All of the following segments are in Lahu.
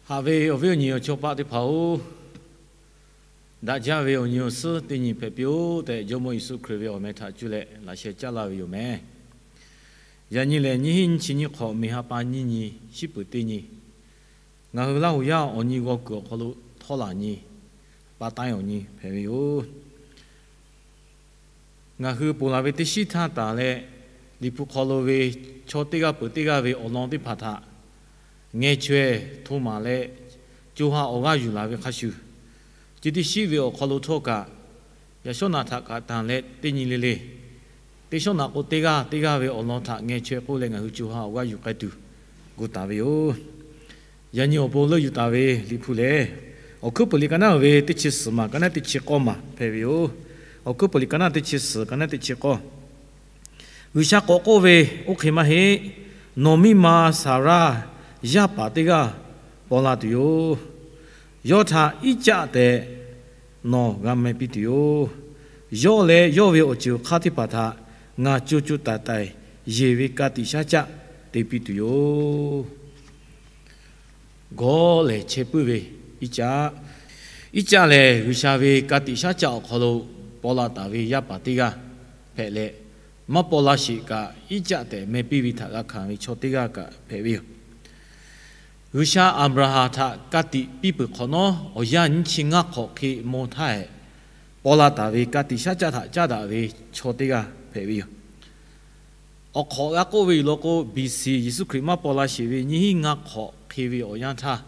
Haꞈ ve awˬ viˉ awˬ nyi awˬ chawˇ paˆ teˇ hpaˍ-oˬ, daꞈ jaˇ ve awˬ nyi awˬ suhˉ teˇ nyi hpehꞈ piˇ-oˆ tehꞈ, Jawˇmawˇ Yeˍsuˆ Hkriꞈ ve awˬ meh htaꞈ cuˇ leh laꞈ sheh caˉ laˇ ve yoˬ meh. Yaꞈ nyi lehˬ, nyiˇ hinˉ nyiˇ chi nyiˇ hk'awꞈ, meˬ ha pa nyiˇ nyi, shiˉ peuˍ teˇ nyi, ngaˬ hui Laˇ huˍ yaˇ awˬ nyi g'aw kuiˬ awˬ hk'aw lo htawˇ laˬ nyi, pa taiˇ awˬ nyi hpehꞈ ve yoˬ. Ngaˬ hui ponˬ laˬ ve teˇ shiˉ htaˇ tanˬ leh, Liꞈ hpu hk'aw lo ve chaw teˇ g'aˇ peuˬ teˇ g'aˇ ve awˬ lawn teˇ hpaˍ htaꞈ ngeh chaweh hto maˍ leh, co ha awˬ g'aˇ yuˬ laˬ ve hk'a shuˍ, chi teˇ shiˉ ve awˬ hk'aw lo htawˇ kaꞈ, yaꞈ shawˉ naꞈ htaꞈ kaꞈ tanˬ leh teˇ nyi le le, teˇ shawˉ naꞈ k'o teˇ g'aˇ, teˇ g'aˇ ve awˬ lawn htaꞈ ngeh chaweh k'oˆ leh ngaˬ hui co ha awˬ g'aˇ yuˬ k'ai tuˬ gu taˍ ve yoˬ. Yaꞈ nyi awˬ pon leuˆ yuˬ taˍ ve Liꞈ hpu lehˬ, Awˬ hkuiˉ peuˬ liꞈ ka naˉ ve teˇ chi suhˍ maˬ ka naˉ teˇ chi k'awˇ maˬ hpehꞈ ve yoˬ. Awˬ hkuiˉ peuˬ liꞈ ka naˉ teˇ chi suhˍ ka naˉ teˇ chi k'awˇ. G'uiˬsha k'awꞈ k'oˆ ve, Oˇ hk'e maˇ heˆ. Nawˬ miˇ ma Saˍraˇ yaˇ paˍ teˇ g'aˇ paw la tuˬ yoˬ. Yawˇ htaꞈ Iˉcaˆ tehꞈ nawˬ g'a meh piˇ tuˬ yoˬ. Yawˇ leh yawˇ ve awˬ ceuˬ awˬ hk'aˇ teˇ hpaˍ htaꞈ ngaˬ co co taiˍ taiˍ yehˬ ve ka tiꞈ shaˉ caˆ te piˇ tuˬ yoˬ. Gawˇ lehˬ chehˇ puiˉ ve Iˉcaˆ. Iˉcaˆ lehˬ, G'uiˬsha ve ka tiꞈ shaˉ caˆ awˬ hk'aw lo paw la taˍ ve yaˇ paˍ teˇ g'aˇ hpehꞈ leh, maˇ paw la sheˍ kaꞈ Iˉcaˆ tehꞈ meh piˇ ve htaꞈ g'a hkanˍ ve chaw teˇ g'aˇ kaꞈ hpehꞈ ve yoˬ. G'uiˬsha Aˍbraˍhanˍ htaꞈ ka tiꞈ piˇ peuˬ hk'awꞈ nawˉ, awˬ yanˇ nyiˇ chi ngaˇ hk'awꞈ hk'e maw htaˇ hehꞈ, paw la taˍ ve ka tiꞈ shaˉ caˆ htaꞈ caˉ daꞈ ve chaw teˇ g'aˇ hpehꞈ ve yoˬ. Awˬ hk'awꞈ g'a k'oˆ ve yoˬ law k'o, B C Yeˍsuˆ Hkriꞈ maˇ paw la sheˍ ve nyiˇ hinˉ ngaˇ hk'awꞈ hk'e ve awˬ yanˇ htaˇ,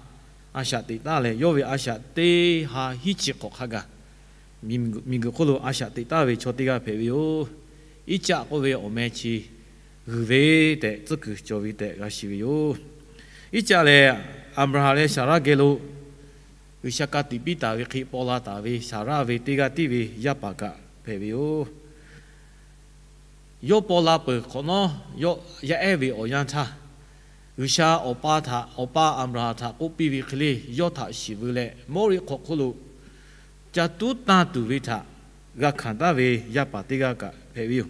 a shaꞈ teꞈ taˍ leh, yawˇ ve a shaꞈ teˇ ha hiˉ chi hk'awꞈ hk'a gaˬ miˬguiˬ hk'oˆ lo a shaꞈ teꞈ taˍ ve chaw teˇ g'aˇ hpehꞈ ve yoˬ. Iˉcaˆ k'oˆ ve awˬ meh chi g'uiˬ ve tehꞈ tcuhˉ kuiˬ cawˬ ve tehꞈ g'a shiˍ ve yoˬ. Iˉcaˆ lehˬ, Aˍbraˍhanˍ leh Saˍraˇ geh lo G'uiˬsha ka tiꞈ piˇ taˍ ve hk'e paw la taˍ ve Saˍraˇ ve teˇ g'aˇ tiˉ ve yaˇ paˍ kaꞈ hpehꞈ ve yoˬ. Yawˇ paw la peuˬ hk'awꞈ nawˉ, yawˇ yaˇ ehˉ ve awˬ yanˇ htaˇ, G'uiˬsha awˬ pa htaꞈ, awˬ pa Aˍbraˍhanˍ htaꞈ k'oˆ piˇ ve hk'e le, yawˇ htaꞈ shiˍ veu leh, Mawˇriˆ hk'aw hk'oˆ lo ca tuˉ tanˇ tuˬ ve htaꞈ g'a hkanˍ taˍ ve yaˇ paˍ teˇ g'aˇ kaꞈ hpehꞈ ve yoˬ.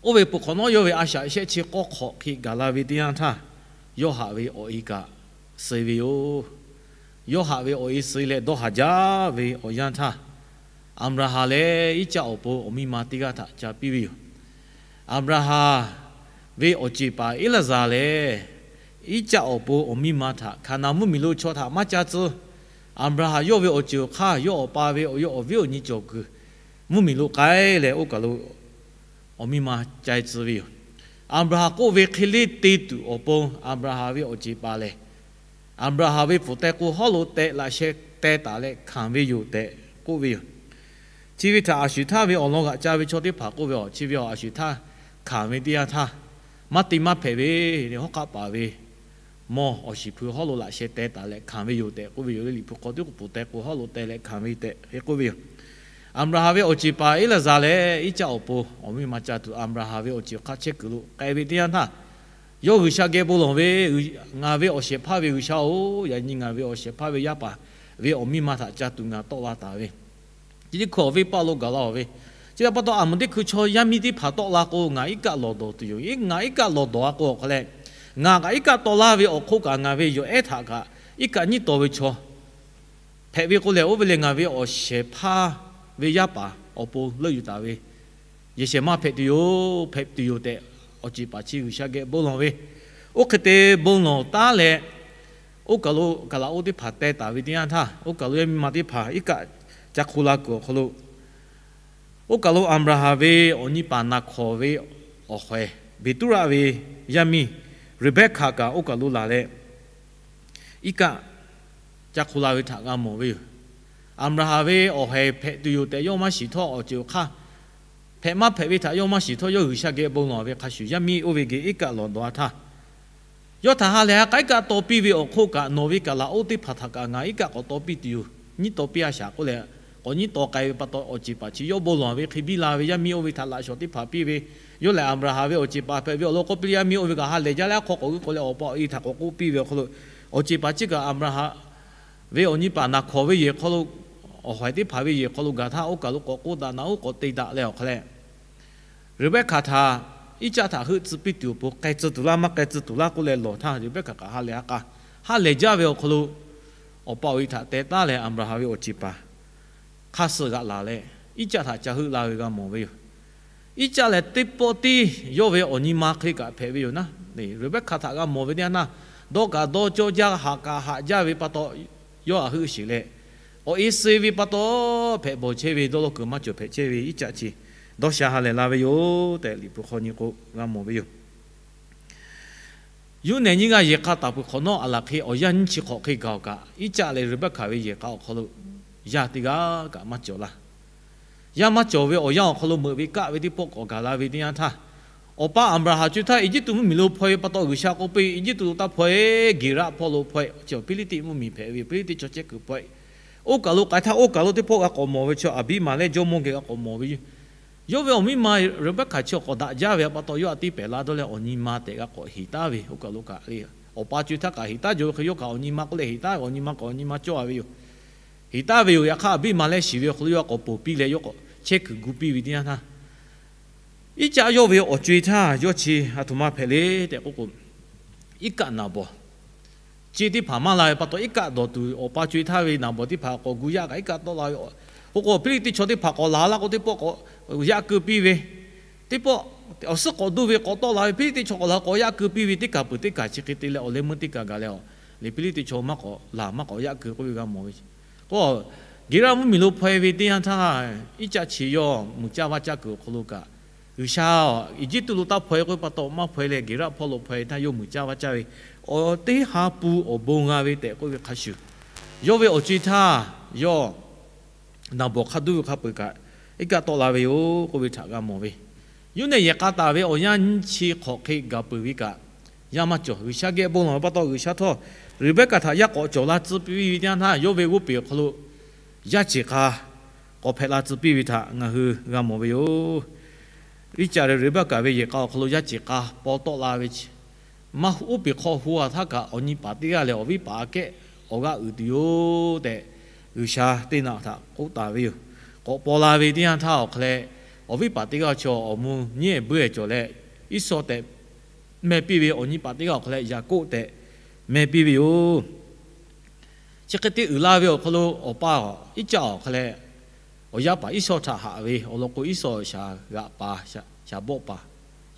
Oˇ ve peuˬ hk'awꞈ nawˉ, yawˇ ve a shaꞈ shehˆ chi k'awˇ hk'awꞈ hk'e gaˬ la ve teˇ yanˇ htaˇ, yawˇ haꞈ ve awˬ e kaꞈ suh ve yoˬ. Yawˇ haꞈ ve awˬ e suh leh dawˇ haˍ jaˇ ve awˬ yanˇ htaˇ, Aˍbraˍhanˍ leh Iˉcaˆ awˬ pon awˬ miˇ ma teˇ g'aˇ htaꞈ ca piˇ ve yoˬ. Aˍbraˍhanˍ ve awˬ ceˬ paˍ Eˇlaˍzaˍ lehˬ, Iˉcaˆ awˬ pon awˬ miˇ ma htaꞈ Hkaˍnanˍ mvuhˇmiˬ lo chaw htaꞈ maˇ ca tcuh. Aˍbraˍhanˍ yawˇ ve awˬ ceuˬ awˬ hk'aˇ, yawˇ awˬ pa ve awˬ, yawˇ awˬ viˉ awˬ nyi cawˬ kuiˬ mvuhˇmiˬ lo k'ai leh, oˇ kaˬ lo awˬ miˇ ma ca tcuh ve yoˬ. Aˍbraˍhanˍ k'oˆ ve hk'e le te tuˬ awˬ pon, Aˍbraˍhanˍ ve awˬ ceˬ paˍ lehˬ, Aˍbraˍhanˍ ve pfuhˍ teh k'o hawˉ lo teh laꞈ sheh teh taˍ leh hkanˍ ve yoˬ tehꞈ k'oˆ ve yoˬ. Chi ve htaꞈ a shuˍ htaˇ ve awˬ lawn g'aꞈ ca ve chaw teˇ hpaˍ k'oˆ ve, chi ve a shuˍ htaˇ hkanˍ ve teˇ yanˇ htaˇ, maˇ te maˇ hpehꞈ ve, hawˉ hk'aˆ paˍ ve mawˇ awˬ shiˍ hpu hawˉ lo laꞈ sheh teh taˍ leh hkanˍ ve yoˬ tehꞈ k'oˆ ve yoˬ. Liꞈ hpu hk'aw tiˉ k'o pfuhˍ teh k'o hawˉ lo teh leh hkanˍ ve tehꞈ hk'e k'oˆ ve yoˬ. Aˍbraˍhanˍ ve awˬ ceˬ paˍ Eˇlaˍzaˍ leh Iˉcaˆ awˬ pon awˬ miˇ ma ca tuˬ, Aˍbraˍhanˍ ve awˬ ceˬ hk'a chehˇ kuiˬ lo k'ai ve teˇ yanˇ htaˇ, yawˇ G'uiˬsha geh bon lawˬ ve, Ngaˬ ve awˬ shehˍ hpaˇ ve G'uiˬsha-oˬ, yaꞈ nyi ngaˬ ve awˬ shehˍ hpaˇ ve yaˇ paˍ ve awˬ miˇ ma htaꞈ ca tuˬ ngaˬ tawˆ la taˍ ve, chi teˇ hkui awˬ viˉ paˆ lo gaˬ la-oˬ ve, chi htaꞈ pa taw a muˍ teˇ hkui chaw yaˇ miˇ teˇ hpaˍ tawˆ la k'o, ngaˬ iˉ kaˆ lawˬ dawˬ tuˬ yoˬ. Ngaˬ iˉ kaˆ lawˬ dawˬ a k'o awˬ hk'aw leh, ngaˬ kaꞈ iˉ kaˆ taw laˇ ve awˬ hk'oˆ kaꞈ ngaˬ ve yawˬ ehˉ htaꞈ kaꞈ iˉ kaˆ nyiˉ taw ve chaw hpehꞈ ve k'o lehˬ, oˇ ve lehˬ ngaˬ ve awˬ shehˍ hpaˇ ve yaˇ paˍ awˬ pon leuˆ yuˬ taˍ ve yehˬ shehˍ ma hpehꞈ tuˬ yoˬ, hpehꞈ tuˬ yoˬ tehꞈ, awˬ ceˬ paˍ chi G'uiˬsha geh bon lawˬ ve, oˇ hk'e te bon lawˬ taˉ leh, oˇ kaˬ lo kaˍlaˍoˆ teˇ hpaˍ teh taˍ ve teˇ yanˇ htaˇ, oˇ kaˬ lo yaˇ miˇ ma teˇ hpaˍ iˉ kaˆ ca hk'oˆ la kuiˬ awˬ hk'aw lo, oˇ kaˬ lo Aˍbraˍhanˍ ve awˬ nyi paˍ Naˍhkawˍ ve awˬ hawehˍ Beˍtuˇraˆ ve yaˇ miˇ Reˍbehˇhkaˍ kaꞈ oˇ kaˬ lo laˬ leh, iˉ kaˆ ca hk'oˆ la ve htaꞈ g'a mawˬ ve yoˬ. Aˍbraˍhanˍ ve awˬ hawehˍ hpehꞈ tuˬ yoˬ tehꞈ yawˇ maˇ shiˍ htawˇ, awˬ ceuˬ awˬ hk'aˇ hpehꞈ maˇ hpehꞈ ve htaꞈ yawˇ maˇ shiˍ htawˇ, yawˇ G'uiˬsha geh bon lawˬ ve hk'a shuˍ, yaˇ miˇ oˇ ve geh iˉ kaˆ lawˬ dawˬ a htaˇ, yawˇ htaꞈ ha lehˬ ha k'a iˉ kaˆ taw piˇ ve awˬ hk'oˆ kaꞈ, nawˬ ve kaˍlaˍoˆ teˇ hpaˍ htaꞈ kaꞈ ngaˬ iˉ kaˆ k'awꞈ taw piˇ tuˬ yoˬ, nyiˉ taw piˇ a shaꞈ k'oˆ leh, k'awꞈ nyiˉ taw k'ai ve pa taw, awˬ ceˬ paˍ chi yawˇ bon lawˬ ve hk'e biˇ la ve yaˇ miˇ oˇ ve htaꞈ laꞈ shawˍ teˇ hpaˍ piˇ ve, yawˇ lehˬ Aˍbraˍhanˍ ve awˬ ceˬ paˍ hpehꞈ ve awˬ lawn k'oˆ piˇ leh, yaˇ miˇ oˇ ve kaꞈ ha lehˬ jaˇ leh, aˉ hk'aw k'awꞈ g'uiˇ k'o leh awˬ pa awˬ e htaꞈ k'awꞈ k'oˆ piˇ ve awˬ hk'aw lo, awˬ ceˬ paˍ chi kaꞈ Aˍbraˍhanˍ ve awˬ nyi paˍ Naˍhkawˍ ve yehˬ hk'aw lo, awˬ hawehˍ teˇ hpaˍ ve yehˬ hk'aw lo gaˬ htaˇ, oˇ kaˬ lo k'awꞈ k'oˆ daꞈ, naꞈ uˉ k'awꞈ te daꞈ leh awˬ hk'a leh, Reˍbehˇhkaˍ htaꞈ Iˉcaˆ htaꞈ heuˆ tcuh piˇ tuˬ awˬ pon k'ai tcuh tuˬ laˇ maˇ k'ai tcuh tuˬ laˇ k'oˆ leh lawˬ htaˇ, Reˍbehˇhkaˍ kaꞈ ha lehˬ ha k'a Ha lehˬ jaˇ ve awˬ hk'aw lo, awˬ pa awˬ e htaꞈ teh taˉ leh Aˍbraˍhanˍ ve awˬ ceˬ paˍ hk'aˇ suh g'aꞈ laˬ leh, Iˉcaˆ htaꞈ ca heuˆ la ve g'a mawˬ ve yoˬ. Iˉcaˆ lehˬ, teˇ pawˆ tiˉ yawˇ ve awˬ nyi ma hk'e kaꞈ hpehꞈ ve yoˬ naˉ. Reˍbehˇhkaˍ htaꞈ g'a mawˬ ve teˇ yanˇ htaˇ, dawˇ kaꞈ dawˇ cawˇ jaˇ, haꞈ kaꞈ haꞈ jaˇ ve pa taw, yawˇ htaꞈ heuˆ sheˍ leh, awˬ e suh ve pa taw hpehꞈ bawˬ chehˇ ve, dawˇ law kuiˬ maˇ cawˬ hpehꞈ chehˇ ve Iˉcaˆ chi dawˇ sha ha lehˬ la ve yoˬ tehꞈ, Liꞈ hpu hk'aw nyi k'o g'a mawˬ ve yoˬ. Yawˇ nehˬ nyiˇ g'aˇ yehˬ k'a taˍ peuˬ hk'awꞈ nawˉ, aˬ laˬ hk'e awˬ yanˇ nyiˇ chi hk'awꞈ hk'e gaˬ-oˬ kaꞈ, Iˉcaˆ leh Reˍbehˇhkaˍ ve yehˬ k'a awˬ hk'aw lo yaˇ teˇ g'aˇ kaꞈ maˇ cawˬ laˇ. Yaˇ maˇ cawˬ ve awˬ yanˇ awˬ hk'aw lo meuꞈ ve kaˆ ve teˇ pawˆ k'awꞈ gaˬ la ve teˇ yanˇ htaˇ, awˬ pa Aˍbraˍhanˍ co e htaˇ Eˇjiˇtuꞈ mvuhˇmiˬ lo hpaw e pa taw G'uiˬsha k'oˆ piˇ, Eˇjiˇtuꞈ lo taˇ hpaw e, Geˍraˆ hpawˇ lo hpaw e, chi Hpiˇliˇtiˆ mvuhˇmiˬ hpehꞈ ve yoˬ. Hpiˇliˇtiˆ chaw chehˇ kuiˬ hpaw e. Oˇ kaˬ lo k'ai htaˇ, oˇ kaˬ lo teˇ pawˆ g'a k'awꞈ mawˬ ve chaw Aˍbiˇmaˍlehˇ jawˇmawˇ geh g'a k'awꞈ mawˬ ve yoˬ. Yawˇ ve awˬ miˇ ma Reˍbehˇhkaˍ chi awˬ k'awꞈ daꞈ jaˇ ve pa taw, yawˇ htaꞈ tiˇ pehˍ la dawˇ leh awˬ nyi ma tehꞈ g'a k'awꞈ heˍ taˉ ve. Oˇ kaˬ lo kaꞈ le, awˬ pa co e htaˇ kaꞈ heˍ taˉ jaw ve hk'e, yawˇ kaꞈ awˬ nyi ma k'oˆ leh heˍ taˉ ve, awˬ nyi ma k'awꞈ awˬ nyi ma cawˇ a ve yoˬ. Heˍ taˉ ve yoˬ. Yaꞈ hk'aˇ Aˍbiˇmaˍlehˇ shiˍ ve awˬ hk'aw lo yawˇ k'awꞈ ponˬ piˇ leh yawˇ k'awꞈ chehˇ kuiˬ gu piˇ ve teˇ yanˇ htaˇ, Iˉcaˆ yawˇ ve awˬ co e htaˇ yawˇ chi aˬ htoꞈ ma hpehꞈ le tehꞈ k'oˆ k'o, iˉ kaˆ naˍ bawˬ ce teˇ hpaˍ maˇ la ve pa taw, iˉ kaˆ dawˬ tuˬ awˬ pa co e htaˇ ve naˍ bawˬ teˇ hpaˍ k'awꞈ gu yaˇ kaꞈ iˉ kaˆ tawˆ la ve. Oˇ k'o Hpiˇliˇtiˆ chaw teˇ hpaˍ k'awꞈ laˬ laˇ k'o, teˇ pawˆ k'awꞈ yaˇ keu piˇ ve, teˇ pawˆ awˬ suhˉ k'awꞈ duˇ ve k'awꞈ tawˆ la ve, Hpiˇliˇtiˆ chaw k'awꞈ laˬ k'awꞈ yaˇ keu piˇ ve, teˇ kaˬ peuˬ teˇ kaˬ chi hk'e te leh awˬ leh meuˇ teˇ kaˬ gaˬ leh, awˬ liꞈ Hpiˇliˇtiˆ chaw maˇ k'awꞈ laˬ maˇ k'awꞈ yaˇ keu k'oˆ ve g'a mawˬ ve. K'o, Geˍraˆ mvuhˇmiˬ lo hpaw e ve teˇ yanˇ htaˇ, Iˉcaˆ chi yawˇ muiˬ caˇ vaˇ caˇ kuiˬ awˬ hk'aw lo kaꞈ, G'uiˬsha Eˇjiˇtuꞈ lo taˇ hpaw e k'oˆ ve pa taw maˇ hpaw e leh, Geˍraˆ hpawˇ lo hpaw e htaˇ yawˇ muiˬ caˇ vaˇ caˇ ve, awˬ teˇ ha pu awˬ bon g'a ve tehꞈ k'oˆ ve hk'a shuˍ, yawˇ ve awˬ co e htaˇ yawˇ naˍ bawˬ hk'a duˇ ve hk'a peuˬ kaꞈ, iˉ kaˆ tawˆ la ve yoˬ k'oˆ ve htaꞈ g'a mawˬ ve. Yawˇ nehˬ yehˬ k'a taˍ ve awˬ yanˇ nyiˇ chi hk'awꞈ hk'e gaˬ peuˬ ve kaꞈ, yaˇ maˇ cawˬ. G'uiˬsha geh bon lawˬ ve pa taw, G'uiˬsha htawˇ Reˍbehˇhkaˍ htaꞈ yaˇ k'awꞈ cawˬ la tcuh piˇ ve teˇ yanˇ htaˇ, yawˇ ve g'oˇ peˬ awˬ hk'aw lo yaˇ ceˬ k'a k'awꞈ hpehꞈ la tcuh piˇ ve htaꞈ ngaˬ hui g'a mawˬ ve yoˬ. Iˉcaˆ leh Reˍbehˇhkaˍ ve yehˬ k'a awˬ hk'aw lo yaˇ ceˬ k'a paw tawˆ la ve, maˇ oˇ peˬ hk'aw hu a htaˇ kaꞈ awˬ nyi paˍ teˇ g'aˇ lehˬ awˬ viˉ paˍ aꞈ kehˉ awˬ g'aˇ uiˍ tuˬ yoˬ tehꞈ, G'uiˬsha teˇ naꞈ htaꞈ k'oˆ taˍ ve yoˬ. K'awꞈ paw la ve teˇ yanˇ htaˇ awˬ hk'a leh, awˬ viˉ paˍ teˇ g'aˇ chaw awˬ mvuh nyiˉ ehˍ buiˉ ehˍ cawˬ leh, Iˉsawˇ tehꞈ meh piˇ ve, awˬ nyi paˍ teˇ g'aˇ awˬ hk'a leh Yaˍkoˆ tehꞈ meh piˇ ve yoˬ. Chi hk'e te uiˍ la ve awˬ hk'aw lo awˬ pa Iˉcaˆ awˬ hk'a leh awˬ yaˇ paˍ Iˉsawˇ htaꞈ haꞈ ve awˬ lawn k'o, Iˉsawˇ shaˍ g'aꞈ paˍ, shaˍ bawˆ paˍ,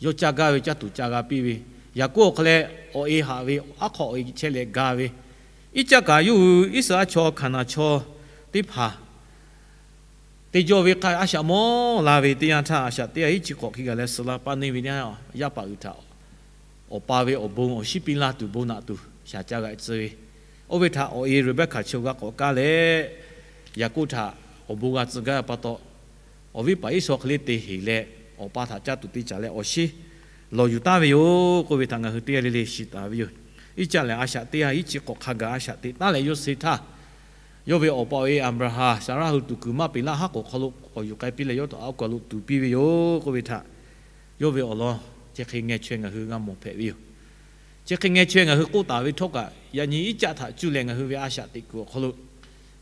yawˇ caˇ gaˇ ve caˇ tuˬ ca g'a piˇ ve, Yaˍkoˆ awˬ hk'a leh awˬ e haꞈ ve, aˉ hk'aw awˬ e chehˇ leh ga ve, Iˉcaˆ kaꞈ yawˇ hui Iˉsaˍreˍlaˆ chaw Hkaˍnanˍ chaw teˇ hpaˍ te jawˇ ve k'ai a shaꞈ mawˇ la ve teˇ yanˇ htaˇ, a shaꞈ teˇ yanˇ iˉ chi hk'awꞈ hk'e gaˬ leh suh la paˇ neˇ ve teˇ yanˇ, yaˇ paˍ uiˍ htaꞈ awˬ pa ve awˬ bon awˬ shinˉ piˇ laˇ tuˬ bon naꞈ tuˬ shaˍ ca g'a tcuh ve, oˇ ve htaꞈ awˬ e Reˍbehˇhkaˍ chi g'a k'awꞈ kaˇ leh, Yaˍkoˆ htaꞈ awˬ bon g'a tcuh gaˇ pa taw, awˬ viˉ paˍ Iˉsawˇ hk'e le te heˍ leh, awˬ pa htaꞈ caˇ tuˬ te caˍ leh awˬ shinˉ lawˬ yuˬ taˍ ve yoˬ k'oˆ ve htaꞈ ngaˬ hui teˇ g'aˇ le le shiˍ taˍ ve yoˬ. Iˉcaˆ lehˬ, a shaꞈ teˇ yanˇ iˉ chi hk'awꞈ hk'a gaˬ a shaꞈ teꞈ taˉ leh yawˇ suh htaˇ, yawˇ ve awˬ pa awˬ e Aˍbraˍhanˍ, Saˍraˆ hui tuˬ kuiˬ maˇ peꞈ laˇ haˉ k'oˍ hk'aw lo k'awꞈ yuˬ k'ai piˇ leh, yawˇ htaꞈ awˬ kaˬ lo tuˍ piˇ ve yoˬ k'oˆ ve htaꞈ, yawˇ ve awˬ lawn chi hk'e ngeh chaweh ngaˬ hui g'a mawˬ hpehꞈ ve yoˬ. Chi hk'e ngeh chaweh ngaˬ hui k'oˆ taˍ ve htawˇ kaꞈ, yaꞈ nyi Iˉcaˆ htaꞈ cuˇ leh ngaˬ hui ve a shaꞈ teꞈ kuiˬ awˬ hk'aw lo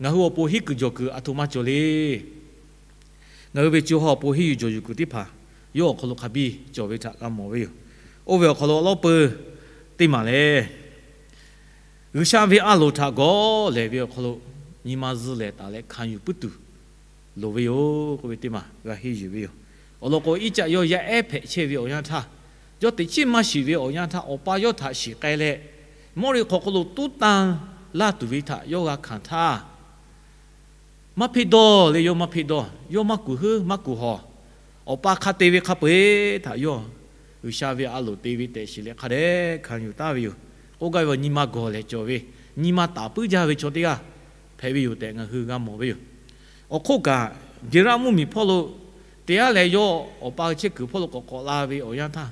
ngaˬ hui awˬ pon henˇ kuiˬ jawˬ kuiˬ aˬ htoꞈ ma cawˬ le. Ngaˬ hui ve co ha awˬ pon henˇ yuˬ jawˬ yuˬ kuiˬ teˇ hpaˍ yawˇ awˬ hk'aw lo hk'a biˇ cawˬ ve htaꞈ g'a mawˬ ve yoˬ. Oˇ ve awˬ hk'aw lo awˬ lawn peuˬ teˇ maˬ lehˬ, G'uiˬsha ve a loˍ htaꞈ gawˬ lehˬ ve awˬ hk'aw lo nyi ma zuh lehˬ taˍ leh hkanˍ yuˬ puiˉ tuˬ loˍ ve yoˬ k'oˆ ve teˇ maˬ g'a henˇ yuˬ ve yoˬ. Awˬ lawn k'o, Iˉcaˆ yawˇ yaˇ ehˉ hpehꞈ chehˇ ve awˬ yanˇ htaˇ, yawˇ teꞈ chiˉ maˇ shiˍ ve awˬ yanˇ htaˇ, awˬ pa yawˇ htaꞈ shiˍ k'ai leh, Mawˇriˆ hk'aw hk'aw lo tuˉ tanˇ laˇ tuˬ ve htaꞈ yawˇ g'a hkanˍ htaˇ, maˇ hpeˇ dawˇ le, yawˇ maˇ hpeˇ dawˇ, yawˇ maˇ kuˬ heuˉ maˇ kuˬ hawˬ. Awˬ pa hk'a te ve hk'a peu-eˬ htaꞈ yawˇ G'uiˬsha ve a loˍ te ve tehꞈ shiˍ leh hk'a dehꞈ hkanˍ yuˬ taˍ ve yoˬ. K'oˆ gaˇ ve awˬ nyi ma gawˬ lehˬ cawˬ ve, nyi ma taˍ puiˉ jaˇ ve chaw teˇ g'aˇ hpehꞈ ve yoˬ tehꞈ ngaˬ hui g'a mawˬ ve yoˬ. Awˬ hk'oˆ kaꞈ, Geˍraˆ mvuhˇmiˬ hpawˇ lo te aˉ leh yawˇ awˬ pa chehˇ kuiˬ hpawˇ lo k'awꞈ k'awꞈ la ve awˬ yanˇ htaˇ,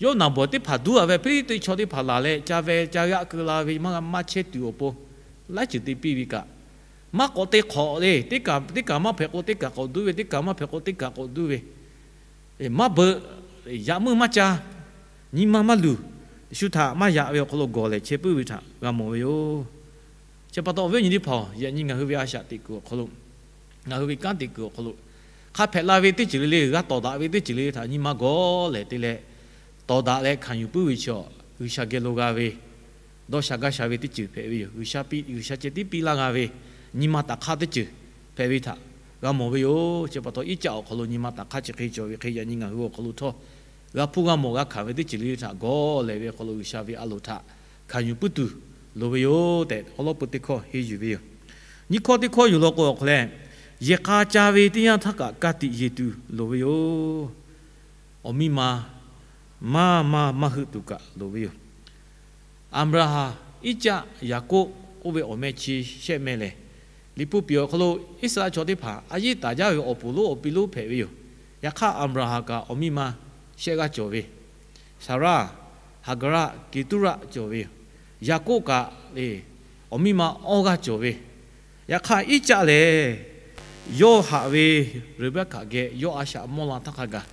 yawˇ naˍ bawˬ teˇ hpaˍ duˉ a ve Hpiˇliˇtiˆ chaw teˇ hpaˍ laˬ leh ca ve ca g'aˆ keu la ve maˇ maˇ chehˇ tuˬ awˬ pon laiˉ ceuˬ te piˇ ve kaꞈ, maˇ k'awꞈ te hk'awꞈ le. Teˇ kaˬ teˇ kaˬ maˇ hpehꞈ k'o teˇ kaˬ k'awꞈ duˉ ve, teˇ kaˬ maˇ hpehꞈ k'o teˇ kaˬ k'awꞈ duˉ ve, maˇ beuꞈ, yaꞈ meuˇ maˇ ca, nyi ma maˇ luˬ, shu htaꞈ maˇ yaꞈ ve awˬ hk'aw lo gawˬ lehˬ chehˇ puiˉ ve htaꞈ g'a mawˬ ve yoˬ. Chi pa taw awˬ viˉ awˬ nyi teˇ hpaˍ-oˬ, yaꞈ nyi ngaˬ hui ve a shaꞈ teꞈ kuiˬ awˬ hk'aw lo, ngaˬ hui ve kanˉ teꞈ kuiˬ awˬ hk'aw lo, hk'a hpehꞈ la ve teˇ ceuˬ le le, g'a tawˍ daꞈ ve teˇ ceuˬ le le htaꞈ nyi ma gawˬ lehˬ te leh, tawˍ daꞈ leh hkanˍ yuˬ puiˉ ve chi, G'uiˬsha geh lo g'a ve dawˇ sha gaˇ sha ve teˇ ceuˬ hpehꞈ ve yoˬ. G'uiˬsha piˇ, G'uiˬsha ceh tiˉ piˇ laˇ g'a ve nyi ma taꞈ hk'aˇ teˇ ceuˬ hpehꞈ ve htaꞈ g'a mawˬ ve yoˬ. Chi pa taw, iˉ caˆ awˬ hk'aw lo nyi ma taꞈ hk'aˇ chi hk'e cawˬ ve hk'e, yaꞈ nyi ngaˬ hui awˬ hk'aw lo htawˇ g'a hpuˇ g'a mawˬ g'a hkanˍ ve teˇ ceuˬ le le htaꞈ gawˇ lehˬ ve awˬ hk'aw lo G'uiˬsha ve a loˍ htaꞈ hkanˍ yuˬ puiˉ tuˬ loˍ ve yoˬ tehꞈ, awˉ lawˉ peu teˇ hkawˇ henˇ yuˬ ve yoˬ. Nyiˇ hkawˇ teˇ hkawˇ yuˬ law k'o awˬ hk'aw leh, yehˬ k'a ca ve teˇ yanˇ htaˇ kaꞈ ka tiꞈ yeˬ tuˬ loˍ ve yoˬ. Awˬ miˇ ma maˇ maˇ maˇ heuˆ tuˬ kaꞈ loˍ ve yoˬ. Aˍbraˍhanˍ, Iˉcaˆ, Yaˍkoˆ k'oˆ ve awˬ meh chi shehˆ meh lehˬ, Liꞈ hpu piˍ awˬ hk'aw lo Iˉsaˍreˍlaˆ chaw teˇ hpaˍ a yiˉ taˍ jaˇ ve awˬ puˍ lonˉ awˬ pi lonˉ hpehꁣ ve yoˬ. Yaꞈ hk'aˇ, Aˍbraˍhanˍ kaꞈ awˬ miˇ ma shehˆ g'aˇ cawˬ ve, Saˍraˆ, Haˍgaˍraˆ, Keˍtuˇraˆ cawˬ ve yoˬ. Yaˍkoˆ kaꞈ le, awˬ miˇ ma awˇ g'aˇ cawˬ ve. Yaꞈ hk'aˇ, Iˉcaˆ lehˬ, yawˇ haꞈ ve Reˍbaˆkaꞈ geh yawˇ a shaꞈ mawˇ la htaˇ hk'a gaˬ,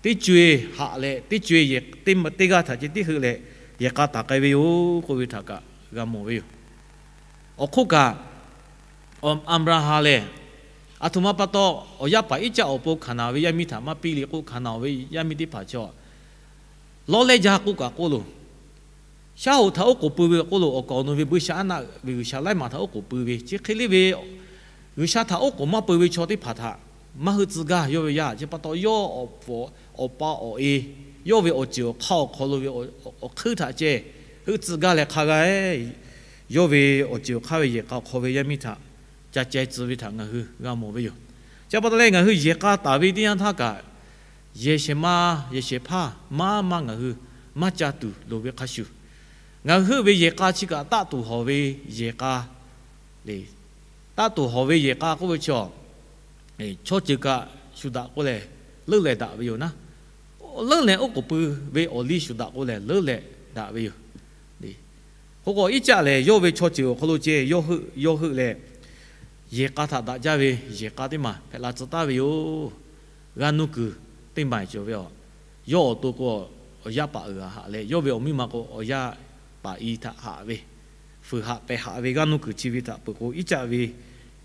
teˇ co-e haꞈ leh teˇ co-e yehˬ teˇ g'aˇ htaꞈ ceh tiˉ heuˆ leh yehˬ k'a taˍ k'ai ve yoˬ k'oˆ ve htaꞈ kaꞈ g'a mawˬ ve yoˬ. Awˬ hk'oˆ kaꞈ, Aˍbraˍhanˍ lehˬ, aˬ htoꞈ ma pa taw awˬ yaˇ paˍ Iˉcaˆ awˬ pon Hkaˍnanˍ ve yaˇ miˇ htaꞈ maˇ piˇ le k'o, Hkaˍnanˍ ve yaˇ miˇ teˇ hpaˍ chaw lawˇ lehˇ jaˇ k'oˆ kaꞈ k'oˆ loˬ. Shaˉ hoꞈ htaꞈ oˉ k'oˍ pui ve k'oˆ loˬ. Awˬ kaˍ awˬ nu ve buiˇshaˆaˉnaˆ ve G'uiˬsha laiˉ maˬ htaꞈ oˉ k'oˍ pui ve chi hk'e le ve G'uiˬsha htaꞈ oˉ k'oˍ maˇ pui ve chaw teˇ hpaˍ htaꞈ maˇ heuˆ tcuh gaˇ. Yawˇ ve yaˇ chi pa taw yawˇ awˬ pfuhˍ awˬ pa awˬ e, yawˇ ve awˬ ceuˬ awˬ hk'aˇ awˬ hk'aw lo ve awˬ hk'euˆ htaꞈ ceh heuˆ tcuh gaˇ leh hk'a g'a yawˇ ve awˬ ceuˬ awˬ hk'aˇ ve yehˬ k'a awˬ hk'aw ve yaˇ miˇ htaꞈ ca ceh tcuh ve htaꞈ ngaˬ hui g'a mawˬ ve yoˬ. Chi pa taw leh ngaˬ hui yehˬ k'a taˍ ve teˇ yanˇ htaˇ kaꞈ, yehˬ shehˍ ma, yehˬ shehˍ hpaˇ maˇ maˇ ngaˬ hui maˇ ca tuˬ loˍ ve hk'a shuˍ, ngaˬ hui heuˆ ve yehˬ k'a chi kaꞈ taˆ tuˬ hawˬ ve yehˬ k'a le. Taˆ tuˬ hawˬ ve yehˬ k'a k'oˆ ve chaw, chaw ceuˬ kaꞈ shuˍ daꞈ k'o lehˬ leuˉ leh daꞈ ve yoˬ naˉ. Leuˉ leh oˉ k'oˍ pui ve awˬ liˇ shuˍ daꞈ k'o lehˬ leuˉ leh daꞈ ve yoˬ. K'o k'o, Iˉcaˆ lehˬ yawˇ ve chaw ceuˬ awˬ hk'aw lo ceh yawˇ heuˆ leh, yehˬ k'a htaꞈ daꞈ jaˇ ve yehˬ k'a teˇ maˬ hpehꞈ la tcuh taˍ ve yoˬ. G'aˇ nuˇ kuiˬ teˇ maˬ cawˬ ve a. Yawˇ awˬ to k'o, awˬ yaˇ paˍ uiˍ haꞈ leh, yawˇ ve awˬ miˇ ma k'o awˬ yaˇ paˍ i htaꞈ haꞈ ve, fuiˍ haꞈ pehˬ haꞈ ve g'aˇ nuˇ kuiˬ chi ve htaꞈ peuˬ k'o, Iˉcaˆ ve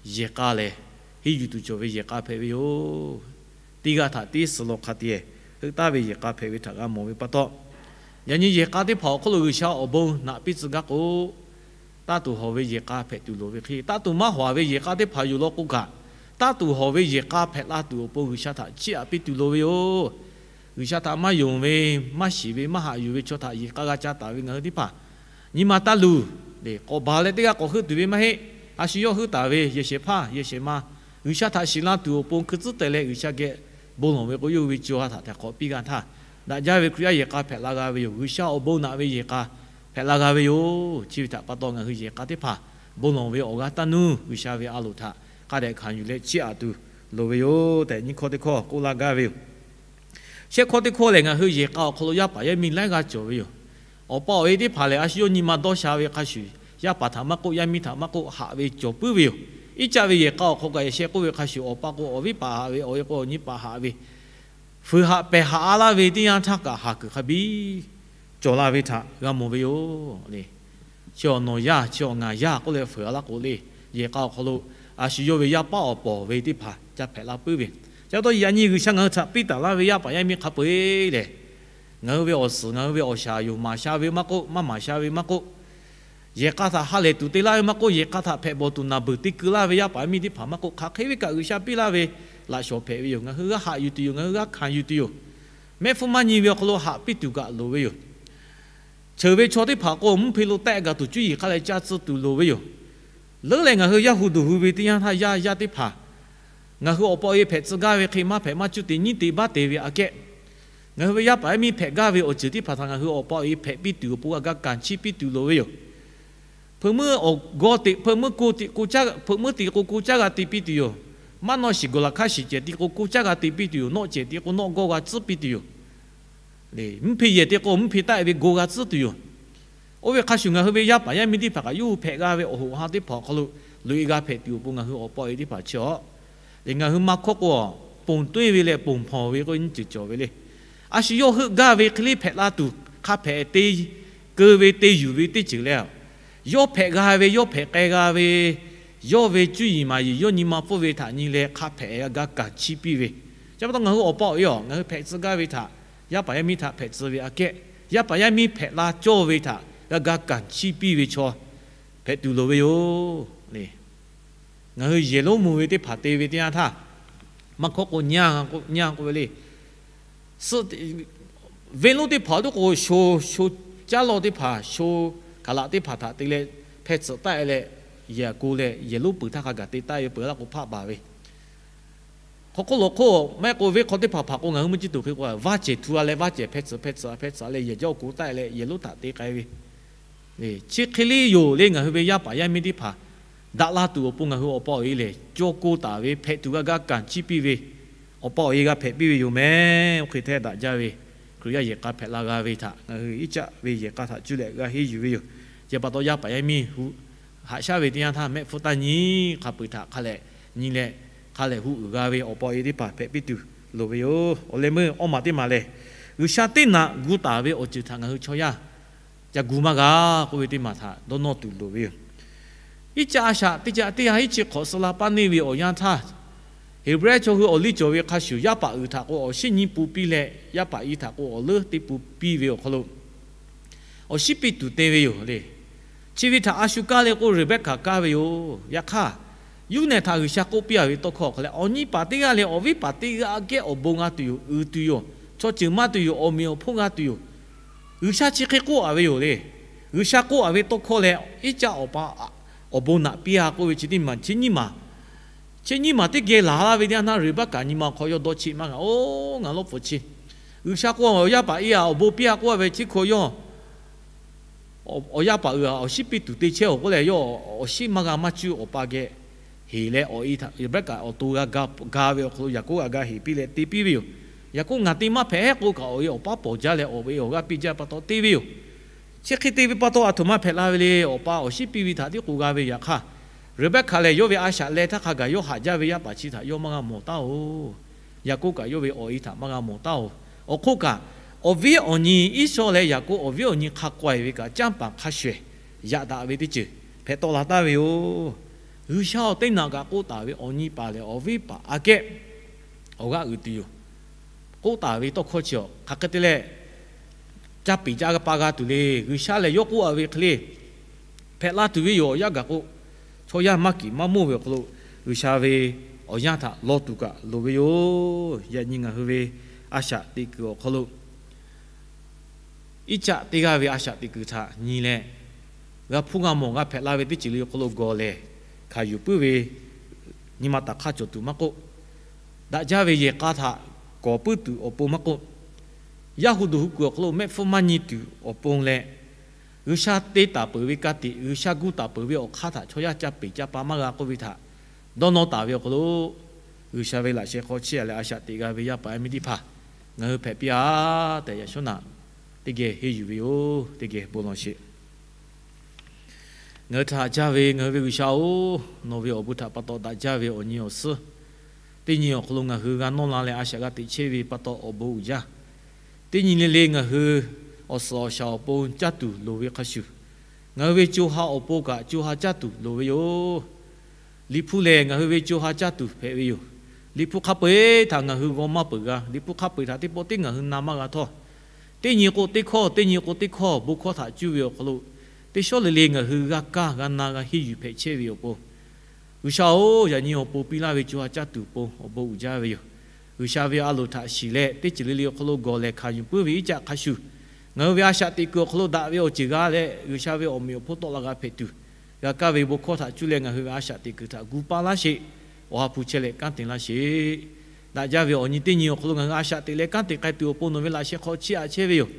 yehˬ k'a lehˬ, henˇ yuˬ tuˬ cawˬ ve yehˬ k'a hpehꞈ ve yoˬ. Teˇ g'aˇ htaꞈ teˇ suhˍ law hk'a te heuˆ taˍ ve yehˬ k'a hpehꞈ ve htaꞈ g'a mawˬ ve pa taw, yaꞈ nyi yehˬ k'a teˇ hpaˍ awˬ hk'oˆ lo G'uiˬsha awˬ bon naꞈ piˇ tcuh gaˇ k'o, taˆ tuˬ hawˬ ve yehˬ k'a hpehꞈ tuˬ loˍ ve hk'e, taˆ tuˬ maˇ hawˬ ve yehˬ k'a teˇ hpaˍ yoˬ law k'o kaꞈ, taˆ tuˬ hawˬ ve yehˬ k'a hpehꞈ la tuˬ awˬ pon G'uiˬsha htaꞈ chiˇ aꞈ piˇ tuˬ loˍ ve yoˬ. G'uiˬsha htaꞈ maˇ yonˍ ve, maˇ shiˍ ve, maˇ haꞈ yuˬ ve chaw htaꞈ yehˬ k'a g'a ca taˍ ve ngaˬ hui teˇ hpaˍ nyi ma taˇ luˬ. K'awꞈ baˬ leh teˇ g'aˇ k'awꞈ heuˆ tuˬ ve maˇ heˆ. A shu yawˇ heuˆ taˍ ve yehˬ shehˍ hpaˇ yehˬ shehˍ ma G'uiˬsha htaꞈ shiˍ la tuˬ awˬ pon hkui tcuhˉ teh leh G'uiˬsha geh bon lawˬ ve k'o, yawˇ hui ve co ha htaꞈ htaiˍ hk'awꞈ piˇ g'a htaˇ, daꞈ jaˇ ve Hkriꞈ yaˇ yehˬ k'a hpehꞈ la g'a ve yoˬ. G'uiˬsha awˬ bon naꞈ ve yehˬ k'a hpehꞈ la g'a ve yoˬ. Chi ve htaꞈ pa taw ngaˬ hui yehˬ k'a teˇ hpaˍ bon lawˬ ve awˬ g'aˇ taˇ nuˇ G'uiˬsha ve a loˍ htaꞈ hk'a dehꞈ hkanˍ yuˬ leh chiˇ aꞈ tuˬ loˍ ve yoˬ tehꞈ, nyiˇ hkawˇ teˇ hkawˇ k'oˆ laˇ gaˇ ve yoˬ. Shehˆ hkawˇ teˇ hkawˇ lehˬ, ngaˬ hui yehˬ k'a awˬ hk'aw lo yaˇ paˍ yaˇ miˇ laiˉ g'aˇ cawˬ ve yoˬ. Awˬ pa awˬ e teˇ hpaˍ lehˬ, a shu yawˇ nyi ma dawˇ sha ve hk'a shuˍ, yaˇ paˍ htaꞈ maˇ k'oˆ, yaˇ miˇ htaꞈ maˇ k'oˆ, haꞈ ve cawˬ puiˉ ve yoˬ. Iˉcaˆ ve yehˬ k'a awˬ hk'aw kaꞈ yehˬ shehˍ k'oˆ ve hk'a shuˍ, awˬ pa k'o awˬ viˉ paˍ haꞈ ve, awˬ e k'o awˬ nyi paˍ haꞈ ve, fuiˍ haꞈ pehˬ haꞈ a laˇ ve teˇ yanˇ htaˇ kaꞈ, haˍ kuiˬ hk'a biˇ cawˬ la ve htaꞈ g'a mawˬ ve yoˬ. Chi awˬ nawˬ yaˇ, chi awˬ ngaˬ yaˇ k'oˆ leh fuiˍ a laˇ k'o le, yehˬ k'a awˬ hk'aw lo a shu yawˇ ve yaˇ paˉ awˬ pawˍ ve teˇ hpaˍ ca hpehꞈ la puiˉ ve. Chi pa taw yaꞈ nyi G'uiˬsha ngaˬ hui htaꞈ piˇ taˍ laˇ ve yaˇ paˍ yaˇ miˇ hk'a peu-eˬ lehˬ, ngaˬ hui ve awˬ suhˍ, ngaˬ hui ve awˬ shaˍ yoˬ, maˍ sha ve maˇ k'oˆ, maˇ maˍ sha ve maˇ k'oˆ, yehˬ k'a htaꞈ ha lehˬ tuˬ te laˇ ve maˇ k'oˆ, yehˬ k'a htaꞈ hpehꞈ bawˬ tuˬ naˬ beuˬ te keu laˇ ve yaˇ paˍ yaˇ miˇ teˇ hpaˍ maˇ k'oˆ, hk'aˬ hk'e ve kaꞈ G'uiˬsha piˇ laˇ ve laꞈ shawˍ hpehꞈ ve yoˬ. Ngaˬ hui g'a haꞈ yuˬ tuˬ yoˬ. Ngaˬ hui g'a hkanˍ yuˬ tuˬ yoˬ. Mehˆ hpfuhˇ maˇ nyi ve awˬ hk'aw lo haꞈ piˇ tuˬ kaꞈ loˍ ve yoˬ. Cheuˬ ve chaw teˇ hpaˍ k'o, mvuhˇ hpe lo tehˆ gaˬ tuˬ cuˇ yiˍ hk'a leh ca tcuh tuˬ loˍ ve yoˬ. Leuˉ leh ngaˬ hui yaˇ hu duˬ hui ve teˇ yanˇ htaˇ, yaˇ yaˇ teˇ hpaˍ ngaˬ hui awˬ pa awˬ e hpehꞈ tcuh gaˇ ve hk'e maˇ hpehꞈ maˇ cuˇ te nyiˉ te baˆ te ve aꞈ kehˉ, ngaˬ hui ve yaˇ paˍ yaˇ miˇ hpehꞈ gaˇ ve awˬ ceuˬ teˇ hpaˍ htaꞈ ngaˬ hui awˬ pa awˬ e hpehꞈ piˇ tuˬ awˬ pon g'a ga kanˍ chiˇ piˇ tuˬ loˍ ve yoˬ. Hpeuꞈ meuˇ awˬ gawˇ te, hpeuꞈ meuˇ ko te k'o, hpeuꞈ meuˇ te k'o ko caˇ g'a te piˇ tuˬ yoˬ. Maˇ nawˇ shiˍ gawˬ laˬ hk'aˇ shiˍ cehˬ te k'o, ko caˇ g'a te piˇ tuˬ yoˬ. Nawˆ cehˬ te k'o, nawˆ gawˇ g'a tcuhˉ piˇ tuˬ yoˬ. Mvuhˇ hpe yehˬ te k'o, mvuhˇ hpe taˆ ve go g'a tcuhˉ tuˬ yoˬ. Oˇ ve hk'a shuˍ, ngaˬ hui ve yaˇ paˍ yaˇ miˇ teˇ hpaˍ kaꞈ yawˇ hui hpehꞈ g'a ve awˬ hoꞈ ha teˇ hpaˍ awˬ hk'aw lo loꞈ e g'a hpehꞈ tuˬ awˬ pon ngaˬ hui awˬ pa awˬ e teˇ hpaˍ chi a le, ngaˬ hui maˇ hkawˇ k'o, ponˬ toˇ e ve leh ponˬ hpawnˬ ve k'oˆ ve nyiˇ ceuˬ cawˬ ve le. A shu yawˇ heuˆ gaˇ ve hk'e le hpehꞈ la tuˬ hk'a hpehꞈ te keu ve te yuˬ ve teˇ ceuˬ leh, yawˇ hpehꞈ g'a ve, yawˇ hpehꞈ k'ai g'a ve, yawˇ ve cuˇ yiˍ maˍ yiˍ yawˇ nyi ma pfuhˇ ve htaꞈ nyi leh hk'a hpehꞈ g'a ga kanˍ chiˇ piˇ ve. Chi pa taw ngaˬ hui awˬ pa awˬ e a, ngaˬ hui hpehꞈ tcuh gaˇ ve htaꞈ yaˇ paˍ yaˇ miˇ htaꞈ hpehꞈ tcuh ve aꞈ kehˉ, yaˇ paˍ yaˇ miˇ hpehꞈ la cawˇ ve htaꞈ g'a ga kanˍ chiˇ piˇ ve chaw hpehꞈ tuˬ loˍ ve yoˬ le. Ngaˬ hui yehˬ lonˉ mvuh ve teˇ hpaˍ te ve teˇ yanˇ htaˇ, maˇ hkawˇ k'o, nyaˇ k'oˆ ve le, suhˆ venˇ lonˉ teˇ hpaˍ awˬ to k'o, sho, sho caˉ lawˇ teˇ hpaˍ, sho hkaˍ laꞈ teˇ hpaˍ htaꞈ te leh hpeh tsuhꞈ taˆ e leh, yehˬ ko leh yehˬ lonˉ peuˬ htaˇ hk'a gaˬ te taˆ e ve peuˬ laˇ k'o hpaˆ baˬ ve. Hk'aw hk'oˆ lawˬ hk'oˆ maˇ heˆ k'o, venˇ hk'aw teˇ hpaˍ hpaˍ k'o ngaˬ hui mvuhˇ ciˇ tuˬ hk'e k'o, vaˇ cehˬ htu a leh vaˇ cehˬ hpeh tsuhꞈ hpeh tsuhꞈ hpeh tsuhꞈ leh yehˬ jawˇ ko taˆ e leh yehˬ lonˉ htaꞈ te k'ai ve. Chi hk'e le yoˬ le, ngaˬ hui ve yaˇ paˍ yaˇ miˇ teˇ hpaˍ daꞈ la tuˬ awˬ pon ngaˬ hui awˬ pa awˬ e lehˬ, cawˇ ko taˍ ve hpehꞈ tuˬ g'a ga kanˍ chiˇ piˇ ve, awˬ pa awˬ e g'a hpehꞈ piˇ ve yoˬ mehˍ. Oˇ hk'e htaˇ daꞈ jaˇ ve Hkriꞈ yaˇ yehˬ k'a hpehꞈ la g'a ve htaꞈ ngaˬ hui iˉ caˆ ve yehˬ k'a htaꞈ cuˇ leh g'a henˇ yuˬ ve yoˬ. Chi pa taw yaˇ paˍ yaˇ miˇ hu haꞈ shaˉ ve teˇ yanˇ htaˇ, mehˆ hpfuhˇ taˇ nyi hk'a peu-eˬ htaꞈ hk'a leh nyi leh, hk'a leh hu uiˍ g'a ve awˬ pa awˬ e teˇ hpaˍ hpehꞈ piˇ tuˬ loˍ ve yoˬ. Awˬ leh meuˇ awˇ maˬ teˇ maˬ lehˬ, G'uiˬsha teˇ naꞈ gu taˍ ve awˬ ceuˬ htaꞈ ngaˬ hui chaw yaˇ ca gu maˇ g'a k'oˆ ve teˇ maˬ htaꞈ dawˇ nawˇ tuˬ loˍ ve yoˬ. Iˉ caˆ a shaꞈ teˇ caˆ teˇ ha iˉ chi hk'awꞈ suh la paˇ neˇ ve awˬ yanˇ htaˇ, Heˍbrehˇ chaw hui awˬ liˇ cawˬ ve hk'a shuˍ, yaˇ paˍ uiˍ htaꞈ k'o awˬ shinˉ nyiˇ pun piˇ leh, yaˇ paˍ i htaꞈ k'o awˬ leuˉ teˇ pun piˇ ve awˬ hk'aw lo awˬ shinˉ piˇ tuˬ te ve yoˬ le. Chi ve htaꞈ a shu kaˇ le k'o, Reˍbehˇkaˍ kaˇ ve yoˬ. Yaꞈ hk'aˇ, yuˇ nehˬ htaꞈ G'uiˬsha k'oˆ piˇ a ve tawˇ hkawˇ hk'a leh, awˬ nyi paˍ teˇ g'aˇ leh awˬ viˉ paˍ teˇ g'aˇ aꞈ kehˉ awˬ bon g'a tuˬ yoˬ, uiˍ tuˬ yoˬ, chaw ceuˬ maˇ tuˬ yoˬ, awˬ meꞈ awˬ hponˇ g'a tuˬ yoˬ. G'uiˬsha chi hk'e k'oˆ a ve yoˬ le. G'uiˬsha k'oˆ a ve tawˇ hkawˇ leh, iˉ caˆ awˬ pa awˬ bon naꞈ piˇ a k'oˆ ve chi teˇ maˬ, chi nyiˇ maˬ, chi nyiˇ maˬ teˇ geh laˬ laˇ ve teˇ yanˇ htaˇ, Reˍbehˇkaˍ nyi ma hk'aw yawˇ dawˇ cheˆ maˇ g'a. Oˬ, ngaˬ lawˇ pfuhˍ chi, G'uiˬsha k'oˆ a, awˬ yaˇ paˍ iˉ a awˬ bon piˇ a k'oˆ a ve chi hk'aw yawˇ awˬ yaˇ paˍ uiˍ a awˬ shinˉ piˇ tuˬ te chehˇ awˬ k'oˆ leh, yawˇ awˬ shinˉ maˇ g'a maˇ cuˇ awˬ pa geh heˍ leh, awˬ e htaꞈ Reˍbehˇkaˍ awˬ to g'a ga ve awˬ hk'aw lo Yaˍkoˆ g'a ga heˍ piˇ leh te piˇ ve yoˬ. Yaˍkoˆ ngaˬ te maˇ hpehꞈ hehˉ k'o kaꞈ, awˬ e awˬ paˉ pawˍ jaˇ leh awˬ e awˬ g'aˇ piˇ jaˇ pa taw te ve yoˬ. Chi hk'e te ve pa taw, aˬ htoꞈ ma hpehꞈ la ve le. Awˬ pa awˬ shinˉ piˇ ve htaꞈ tiˉ k'o g'a ve yaꞈ hk'aˇ, Reˍbehˇkaˍ lehˬ yawˇ ve a shaꞈ leh htaˇ hk'a gaˬ yawˇ haꞈ jaˇ ve yaˇ paˍ chi htaꞈ yawˇ maˇ g'a mawˬ taˉ oˬ. Yaˍkoˆ kaꞈ yawˇ ve awˬ e htaꞈ maˇ g'a mawˬ taˉ oˬ. Awˬ hk'oˆ kaꞈ, awˬ viˉ awˬ nyi Iˉsawˇ leh Yaˍkoˆ awˬ viˉ awˬ nyi hk'a k'awehˬ ve kaꞈ, canˇ paˍ hk'a shuehˍ yaꞈ daꞈ ve teˇ ceuˬ hpehꞈ tawˆ la taˍ ve yoˬ. G'uiˬsha awˬ teˇ naꞈ kaꞈ k'oˆ taˍ ve, awˬ nyi paˍ lehˬ awˬ viˉ paˍ aꞈ kehˉ awˬ g'aˇ uiˍ tuˬ yoˬ. K'oˆ taˍ ve tawˇ hkawˇ chi hk'aˬ hk'e te leh ca peˍ ca pa g'a tuˬ le. G'uiˬsha lehˬ yawˇ k'oˆ a ve hk'e le hpehꞈ la tuˬ ve yoˬ. Awˬ yanˇ gaˬ k'o, chaw yaˇ maˇ kiˍ maˇ mawˇ ve awˬ hk'aw lo G'uiˬsha ve awˬ yanˇ htaꞈ law tuˬ kaꞈ loˍ ve yoˬ. Yaꞈ nyi ngaˬ hui ve a shaꞈ teꞈ kuiˬ awˬ hk'aw lo iˉ caˆ teˇ g'aˇ ve a shaꞈ teꞈ kuiˬ htaꞈ nyi leh, g'a hpuˇ g'a mawˬ g'a hpehꞈ la ve teˇ ceuˬ le awˬ hk'aw lo gawˬ lehˬ hkanˍ yuˬ puiˉ ve nyi ma taˍ hk'aˇ cawˬ tuˬ maˇ k'oˆ, daꞈ jaˇ ve yehˬ k'a htaꞈ kawˍ puiˉ tuˬ awˬ pon maˇ k'oˆ, yaˇ hu duˬ hu kuiˬ awˬ hk'aw lo mehˆ hpfuhˇ maˇ nyi tuˬ awˬ pon leh, G'uiˬsha te taˍ peuˬ ve ka tiꞈ, G'uiˬsha gu taˍ peuˬ ve awˬ hk'aˇ htaꞈ chaw yaˇ ca peˍ ca pa maˇ g'a k'oˆ ve htaꞈ dawˇ nawˇ taˍ ve awˬ hk'aw lo, G'uiˬsha ve laꞈ sheh hk'aw chiˇ a leh a shaꞈ teꞈ g'a ve yaˇ paˍ yaˇ miˇ teˇ hpaˍ ngaˬ hui hpehꞈ piˇ a tehꞈ, yaꞈ shawˉ naꞈ teˇ geh henˇ yuˬ ve yoˬ. Teˇ geh bon lawˬ sheˍ. Ngaˬ hui htaꞈ haꞈ jaˇ ve ngaˬ hui ve G'uiˬsha oˬ, nawˬ ve awˬ bon htaꞈ pa taw daꞈ jaˇ ve awˬ nyi awˬ suhˉ, teˇ nyi awˬ hk'aw lo ngaˬ hui g'a nawˇ la leh a shaꞈ g'a teꞈ chehˇ ve pa taw awˬ bon uiˍ jaˇ. Teˇ nyi le le ngaˬ hui awˬ suhˍ awˬ shaˍ awˬ pon caˇ tuˬ loˍ ve hk'a shuˍ, ngaˬ hui ve co ha awˬ pon kaꞈ co ha caˇ tuˬ loˍ ve yoˬ. Liꞈ hpu lehˬ, ngaˬ hui ve co ha caˇ tuˬ hpehꞈ ve yoˬ. Liꞈ hpu hk'a peu-eˬ htaꞈ ngaˬ hui g'aw maˇ peuˬ g'a. Liꞈ hpu hk'a peu-eˬ htaꞈ teˇ pawˆ teˇ ngaˬ hui na maˇ g'a htawˇ, teˇ nyi k'o teˇ hkawˇ, teˇ nyi k'o teˇ hkawˇ bon hkawˇ htaꞈ cuˇ ve awˬ hk'aw lo, teˇ shawˉ le le ngaˬ hui g'a kaˇ g'a na g'a henˇ yuˬ hpehꞈ chehˇ ve awˬ pon, G'uiˬsha oˬ, yaꞈ nyi awˬ pon piˇ laˇ ve co ha caˇ tuˬ awˬ pon awˬ bon uiˍ jaˇ ve yoˬ. G'uiˬsha ve a loˍ htaꞈ shiˍ leh, teˇ ceuˬ le le awˬ hk'aw lo gawˬ lehˬ hkanˍ yuˬ puiˉ ve iˉ caˆ hk'a shuˍ, ngaˬ hui ve a shaꞈ teꞈ kuiˬ awˬ hk'aw lo daꞈ ve awˬ ceuˬ g'a leh, G'uiˬsha ve awˬ meꞈ awˬ hponˇ tawˆ la g'a hpehꞈ tuˬ, g'a kaˇ ve bon hkawˇ htaꞈ cuˇ leh ngaˬ hui ve a shaꞈ teꞈ kuiˬ htaꞈ gu paˇ laˇ sheˍ. Awˬ ha hpu chehˇ leh kanˉ te laˇ sheˍ. Daꞈ jaˇ ve awˬ nyi teˇ nyi awˬ hk'aw lo ngaˬ hui a shaꞈ teꞈ leh kanˉ te k'ai tuˬ awˬ pon nawˬ ve laꞈ sheh hk'aw chiˇ aꞈ chehˇ ve yoˬ.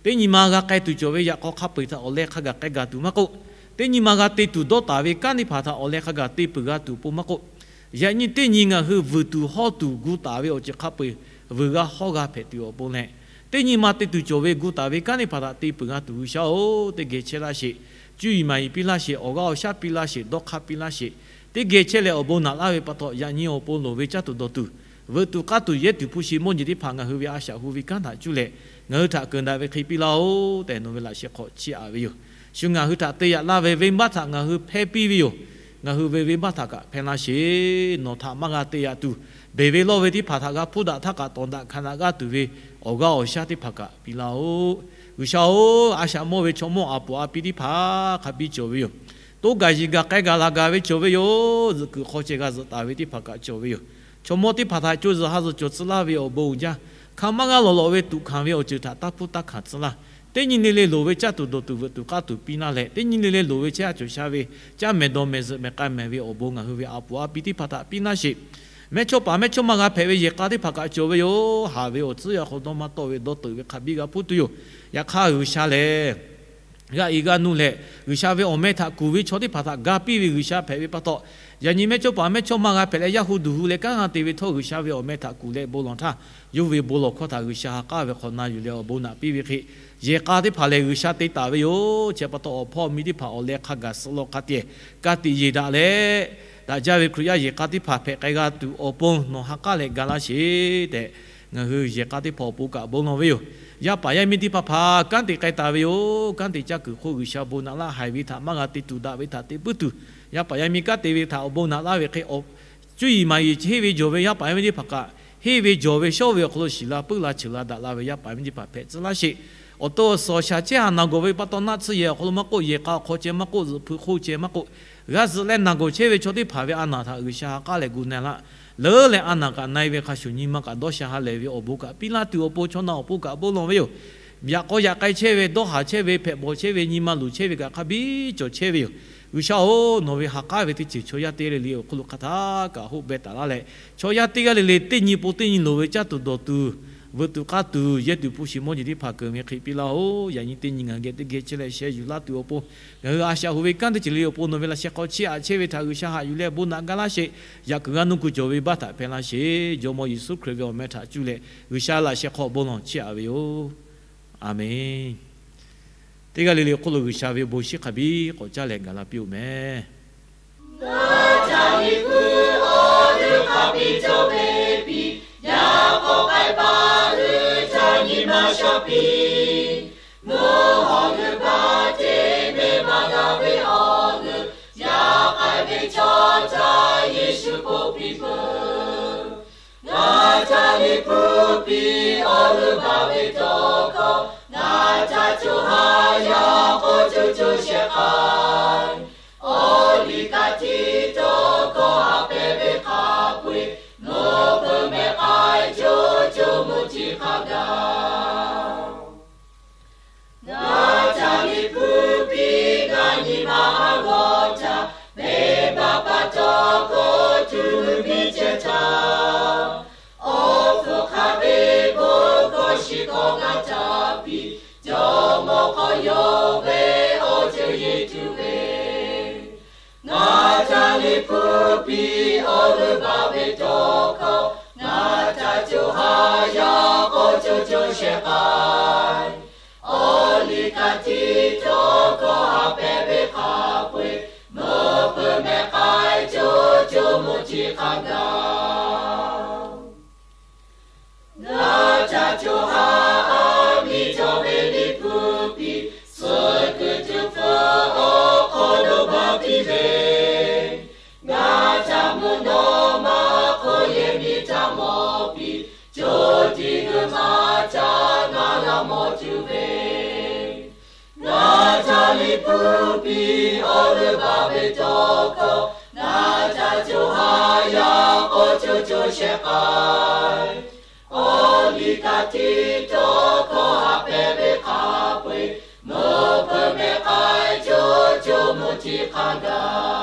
Teˇ nyi ma g'a k'ai tuˬ cawˬ ve yaꞈ k'aw hk'a peu-eˬ htaꞈ awˬ leh hk'a gaˬ k'ai gaˬ tuˬ maˇ k'oˆ, teˇ nyi ma g'a te tuˬ dawˇ taˍ ve kanˉ teˇ hpaˍ htaꞈ awˬ leh hk'a gaˬ te peuˬ g'a tuˬ awˬ pon maˇ k'oˆ, yaꞈ nyi teˇ nyi ngaˬ hui vuiˬ tuˬ hawˇ tuˬ gu taˍ ve awˬ ceuˬ hk'a peu-eˬ vuiˬ g'a hawˇ g'a hpehꞈ tuˬ awˬ pon leh, teˇ nyi ma te tuˬ cawˬ ve gu taˍ ve kanˉ teˇ hpaˍ htaꞈ te peuˬ g'a tuˬ G'uiˬsha oˬ, teˇ geh chehˇ laˇ sheˍ. Cuˇ yiˍ maˍ yiˍ piˇ laˇ sheˍ. Awˬ g'aˇ awˬ shaˉ piˇ laˇ sheˍ. Dawˇ hk'aˇ piˇ laˇ sheˍ. Teˇ geh chehˇ leh awˬ bon naꞈ laˇ ve pa taw, yaꞈ nyi awˬ pon loˍ ve caˇ tuˬ dawˬ tuˬ, veuꞈ tuˬ k'aˇ tuˬ yehˇ tuˬ hpu shi mawˇ jeˬ teˇ hpaˍ ngaˬ hui ve a shaꞈ hu ve kanˉ htaꞈ cuˇ leh ngaˬ hui htaꞈ keunˍ daꞈ ve hk'e piˇ laˇ oˬ tehꞈ nawˬ ve laꞈ sheh hk'aw chiˇ aꞈ ve yoˬ. Shu ngaˬ hui htaꞈ te yaꞈ laˇ ve venˇbaˆ htaꞈ ngaˬ hui hpehˇ piˇ ve yoˬ. Ngaˬ hui ve venˇbaˆ htaꞈ kaꞈ hpehˇ laˇ sheˍ. Nawˬ htaꞈ maˇ g'a te yaꞈ tuˬ, beˬ ve lawˇ ve teˇ hpaˍ htaꞈ g'a hpuˇ daꞈ htaˇ kaꞈ tawˍ daꞈ hkanˍ daꞈ g'aˇ tuˬ ve awˬ g'aˇ awˬ shaˉ teˇ hpaˍ kaꞈ piˇ laˇ-oˆ. G'uiˬsha-oˬ, a shaꞈ mawˇ ve chaw mawˇ a poˍ a piˇ teˇ hpaˍ hk'a biˇ cawˬ ve yoˬ. Toˉ gaˬ yiˍ gaˬ k'ai gaˬ laˬ gaˬ ve cawˬ ve yoˬ. Zuhꞈ kuiˬ hk'aw ceh g'a zuhꞈ taˍ ve teˇ hpaˍ kaꞈ cawˬ ve yoˬ. Chaw mawˇ teˇ hpaˍ htaꞈ co zuhˬ ha zuhˬ cawˬ tcuh laˇ ve awˬ bon uiˍ jaˇ. Hk'aˬ ma g'a lawˬ lawꞈ ve tuꞈ hkanˍ ve awˬ ceuˬ htaꞈ taˇ hpuˇ taˇ hkanˍ tcuh laˇ. Teˇ nyi le le loˍ ve caˇ tuˬ dawˬ tuˬ veuꞈ tuˬ k'aˇ tuˬ piˇ laˇ leh, teˇ nyi le le loˍ ve chehˇ a cawˬ sha ve caˇ mehˍ dawˬ mehˍ zuhꞈ mehˍ k'ai mehˍ ve awˬ bon ngaˬ hui ve a poˍ a piˇ teˇ hpaˍ htaꞈ piˇ laˇ sheˍ. Mehˇchawˇpaˍ mehˇchawˇma g'a hpehꞈ ve yehˬ k'a teˇ hpaˍ kaꞈ cawˬ ve yoˬ. Haˍ ve awˬ tcuhˉ yaˇ hk'aw dawˇ maˇ tawˆ ve dawˇ teuꞈ ve hk'a biˇ g'a hpuˇ tuˬ yoˬ. Yaꞈ hk'aˇ, G'uiˬsha lehˬ g'aˇ e g'aˇ nuˇ leh, G'uiˬsha ve awˬ meh htaꞈ kuˬ ve chaw teˇ hpaˍ htaꞈ ga piˇ ve G'uiˬsha hpehꞈ ve pa taw, yaꞈ nyi mehˇchawˇpaˍ mehˇchawˇma g'a hpehꞈ leh, yaˇ hu duˬ hu leh kanˉ g'a te ve htawˇ, G'uiˬsha ve awˬ meh htaꞈ kuˬ leh bon lawˬ htaˇ, yawˇ hui ve bon lawˬ hkawˇ htaꞈ G'uiˬsha ha k'aˉ ve hk'awꞈ na yuˬ leh awˬ bon naꞈ piˇ ve hk'e, yehˬ k'a teˇ hpaˍ lehˬ G'uiˬsha te taˍ ve yoˬ. Chi pa taw, awˬ hpawˇ awˬ miˇ teˇ hpaˍ awˬ leh hk'a gaˬ suh law hk'a tiꞈ ka tiꞈ yeˬ daꞈ leh, daꞈ jaˇ ve Hkriꞈ yaˇ yehˬ k'a teˇ hpaˍ hpehꞈ k'ai g'a tuˬ awˬ pon nawˬ ha k'aˉ leh ga laˇ sheˍ tehꞈ, ngaˬ hui yehˬ k'a teˇ hpaˍ awˬ pon kaꞈ bon lawˬ ve yoˬ. Yaˇ paˍ yaˇ miˇ teˇ hpaˍ hpaˍ kanˉ te k'ai taˍ ve yoˬ. Kanˉ te caˇ kuiˬ hk'oˆ G'uiˬsha bon naꞈ laˇ. Haiˬ ve htaꞈ maˇ g'a te tuˬ daꞈ ve htaꞈ te puiˉ tuˬ, yaˇ paˍ yaˇ miˇ kanˉ te ve htaꞈ awˬ bon naꞈ laˇ ve hk'e, cuˇ yiˍ maˍ yiˍ henˇ ve jawˬ ve yaˇ paˍ yaˇ miˇ teˇ hpaˍ kaꞈ, henˇ ve jawˬ ve shawˉ ve awˬ hk'aw lo shiˍ la puiˉ la ceuˬ la daꞈ la ve yaˇ paˍ yaˇ miˇ teˇ hpaˍ hpehꞈ tcuh laˇ sheˍ. Awˬ to awˬ suhˍ awˬ shaˍ chehˇ haˍ naˬ gawˬ ve pa taw, naˆ tsuhˇ yehˬ awˬ hk'aw lo maˇ k'oˆ, yehˬ k'a awˬ hk'aw ceh maˇ k'oˆ, zuhꞈ hpu hk'oˆ ceh maˇ k'oˆ, g'a zuhꞈ leh naˬ gawˬ chehˇ ve chaw teˇ hpaˍ ve a naˬ htaꞈ G'uiˬsha ha k'aˉ leh gu na laˇ. Leuˉ leh a naˬ kaꞈ na-e ve hk'a shuˍ, nyi ma kaꞈ dawˇ sha ha lehˬ ve awˬ bon kaꞈ piˇ laˇ tuˬ awˬ pon chaw na awˬ pon kaꞈ bon lawˬ ve yoˬ. Yaꞈ k'aw yaꞈ k'ai chehˇ ve, dawˇ haˍ chehˇ ve, hpehꞈ bawˬ chehˇ ve, nyi ma luˬ chehˇ ve kaꞈ hk'a biˇ cawˬ chehˇ ve yoˬ. G'uiˬsha-oˬ, nawˬ ve ha k'aˉ ve teˇ ceuˬ chaw yaˇ teˇ g'aˇ le le awˬ hk'oˆ lo hk'aˬ htaˇ kaꞈ hoˆ beh taˍ laˇ leh, chaw yaˇ teˇ g'aˇ le le teˇ nyi pon teˇ nyi loˍ ve caˇ tuˬ dawˬ tuˬ, veuꞈ tuˬ k'aˇ tuˬ, yehˇ tuˬ hpu shiˍ mawˇ jeˬ teˇ hpaˍ keunˍ ve hk'e piˇ laˇ-oˬ. Yaꞈ nyi teˇ nyi ngaˬ geh teˇ geh chehˇ leh sheh yuˬ laˇ tuˬ awˬ pon, ngaˬ hui a shaꞈ hoꞈ ve kanˉ teˇ ceuˬ le awˬ pon nawˬ ve laꞈ sheh hk'aw chiˇ aꞈ chehˇ ve htaꞈ G'uiˬsha haꞈ yuˬ leh bon naꞈ ga laˇ sheˍ. Yaꞈ kuiˬ g'a nuˇ kuiˬ cawˬ ve baˆ htaꞈ hpehꞈ laˇ sheˍ. Jawˇmawˇ Yeˍsuˆ Hkriꞈ ve awˬ meh htaꞈ cuˇ leh G'uiˬsha laꞈ sheh hk'aw bon lawˬ chiˇ aꞈ ve yoˬ. A menˬ. Teˇ g'aˇ le le awˬ hk'oˆ lo G'uiˬsha ve bon shiˉ hk'a biˇ k'awꞈ caˇ leh gaˬ la piˇ-oˬ meh. Ngaˬ ca liꞈ hkui awˬ g'euˆ hk'a biˇ cawˬ ve piˇ, yaꞈ k'aw k'ai paˍ hui ca nyi ma sha piˇ. Mvuhˇ hawˬ g'uiˬ baˬ teˇ meh maˇ g'a ve awˬ g'euˆ, yaꞈ k'ai ve chaw caˇ Yeˍsuˆ k'oˆ piˇ peuˬ. Ngaˬ ca liꞈ hpu piˇ awˬ g'euˆ baˬ ve tawˇ hkawˇ, ngaˬ ca co ha yaˇ k'awꞈ co co shehˍ k'ai. Awˬ liꞈ ka tiꞈ tawˇ hkawˇ ha pehˍ ve hk'a peu-eˬ, mvuhˇ peu mehˬ k'ai co co mvuhˇ tiꞈ hk'a gaˬ. Ngaˬ ca liꞈ hpu piˇ ngaˬ nyi ma a g'awˇ htaˇ, venˇbaˆ pa taw k'awꞈ tuˬ miˇ ceh htaˇ, awˬ hpfuhˇ hk'a ve bon hkawˇ shiˍ hkawˇ ngaˬ htaꞈ piˇ, jawˇmawˇ hk'aw yawˇ ve awˬ ceuˬ yeˬ tuˬ ve. Ngaˬ ca liꞈ hpu piˇ awˬ g'euˆ baˬ ve tawˇ hkawˇ, ngaˬ ca co ha yaˇ k'awꞈ co co shehˍ k'ai. Awˬ liꞈ ka tiꞈ tawˇ hkawˇ ha pehˍ ve hk'a peu-eˬ, mvuhˇ peu mehˬ k'ai co co mvuhˇ tiꞈ hk'a gaˬ. Ngaˬ ca co ha aˬ miˍ cawˬ ve liꞈ hpu piˇ, suh kuiˬ tuˬ hpfuhˇ awˬ hk'aw lo baˬ piˇ ve. Ngaˬ ca mvuhˇ naw ma hk'oˆ yehˬ miˇ ca mawˬ piˇ, co tiꞈ g'uiˬ ma ca ngaˬ g'a mawˬ tuˬ ve. Ngaˬ ca liꞈ hpu piˇ awˬ g'euˆ baˬ ve tawˇ hkawˇ, ngaˬ ca co ha yaˇ k'awꞈ co co shehˍ k'ai. Awˬ liꞈ ka tiꞈ tawˇ hkawˇ ha pehˍ ve hk'a peu-eˬ, mvuhˇ peu mehˬ k'ai co co mvuhˇ tiꞈ hk'a gaˬ.